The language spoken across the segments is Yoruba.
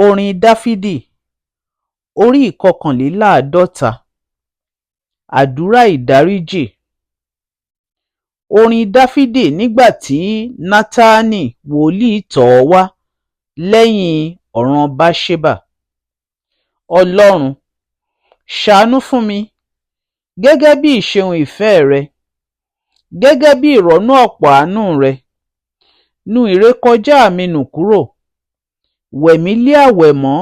Orin Dáfídì orí ìkọkànléláàádọ́ta. Àdúrà ìdáríjì. Orin Dáfídì nígbà tí Nátánì wòlíì tọ̀ ọ́ wá lẹ́yìn ọ̀ràn Báṣébà. Ọlọ́run, ṣàánú fún mi gẹ́gẹ́ bí ìṣeun ìfẹ́ rẹ, gẹ́gẹ́ bí ìrọ́nú ọ̀pọ̀ àánú rẹ. Nu ìrékọjá mi nù kúrò, wẹ̀ mí lé àwẹ̀mọ́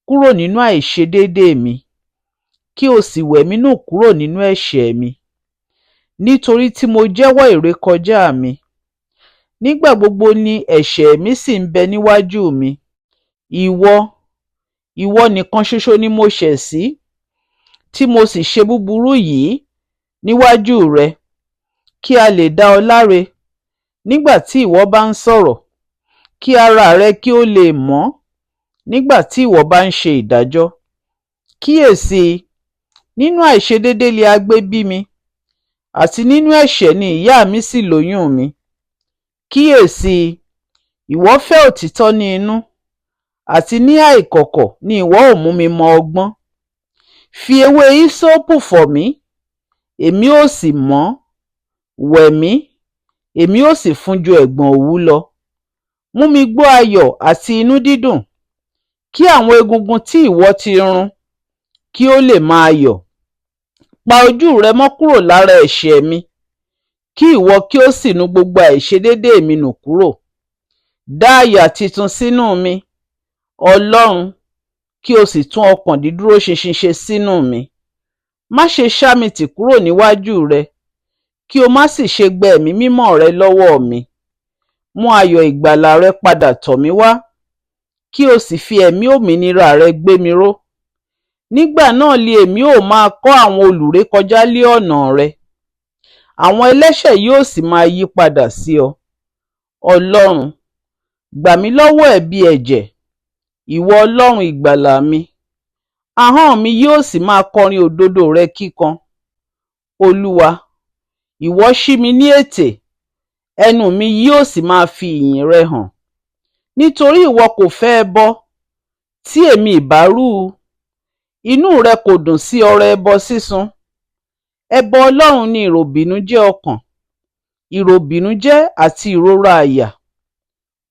kúrò nínú àìṣedéédéé mi, kí o sì wẹ̀ mí nù kúrò nínú ẹ̀ṣẹ̀ mi. Nítorí tí mo jẹ́wọ́ ìrékọjá mi, nígbà gbogbo ni ẹ̀ṣẹ̀ mi sì ń bẹ níwájú mi. Ìwọ, ìwọ nìkan ṣoṣo ni mo ṣẹ̀ sí, tí mo sì ṣe búburú yìí níwájú rẹ, kí a lè dá ọ láre nígbà tí ìwọ bá ń sọ̀rọ̀, kí ara rẹ kí ó lè mọ́ nígbà tí ìwọ bá ń ṣe ìdájọ́. Kíyèsí i, nínú àìṣedéédé li a gbé bí mi, àti nínú ẹ̀ṣẹ̀ ni ìyá mi sì lóyún mi. Kíyèsí i, ìwọ fẹ́ òtítọ́ ní inú, àti níhà ìkọ̀kọ̀ ni ìwọ ó mú mi mọ ọgbọ́n. Fi ewé hísópù fọ̀ mí, èmi ó sì mọ́; wẹ̀ mí, èmi ó sì fún ju ẹ̀gbọ̀n òwú lọ. Mú mi gbọ́ ayọ̀ àti inú dídùn, kí àwọn egungun tí ìwọ ti run kí ó lè máa yọ̀. Pa ojú rẹ mọ́ kúrò lára ẹ̀ṣẹ̀ mi, kí ìwọ kí ó sì nu gbogbo àìṣedéédéé mi nù kúrò. Dá àyà titun sínú mi, Ọlọ́run, kí o sì tún ọkàn dídúró ṣinṣin ṣe sínú mi. Má ṣe ṣá mi tì kúrò níwájú rẹ, kí o má sì ṣe gba ẹ̀mí mímọ́ rẹ lọ́wọ́ mi. Mú ayọ̀ ìgbàlà rẹ padà tọ̀ mí wá, kí o sì fi ẹ̀mí òmìnira rẹ gbé mi ró. Nígbà náà li èmi ó máa kọ́ àwọn olùrékọjá lé ọ̀nà rẹ, àwọn ẹlẹ́ṣẹ̀ yóò sì máa yí padà sí ọ. Ọlọ́run, gbà mí lọ́wọ́ ẹ̀bi ẹ̀jẹ̀, ìwọ Ọlọ́run ìgbàlà mi. Ahọ́n mi yóò sì máa kọrin òdodo rẹ kíkan. Olúwa, ìwọ ṣí mi ní ètè, ẹnu mi yóò sì máa fi ìyìn rẹ hàn. Nítorí ìwọ kò fẹ́ ẹbọ tí èmi ìbá rú u, inú rẹ kò dùn sí ọrẹ ẹbọ sísun. Ẹbọ Ọlọ́run ni ìròbìnújẹ́ ọkàn, ìròbìnújẹ́ àti ìrora àyà.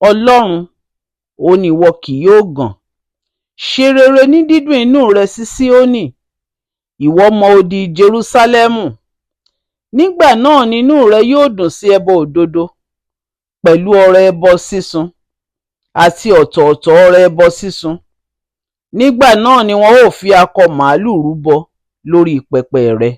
Ọlọ́run, òun ni ìwọ kì yóò gàn. Ṣe rere ní dídùn inú rẹ sí Síónì, ìwọ mọ odi Jerúsálẹ́mù. Nígbà náà ni inú rẹ yóò dùn sí ẹbọ òdodo, pẹ̀lú ọrẹ ẹbọ sísun, àti ọ̀tọ̀ọ̀tọ̀ ọrẹ ẹbọ sísun. Nígbà náà ni wọn ó fi akọ màlúù rúbọ lórí pẹpẹ rẹ.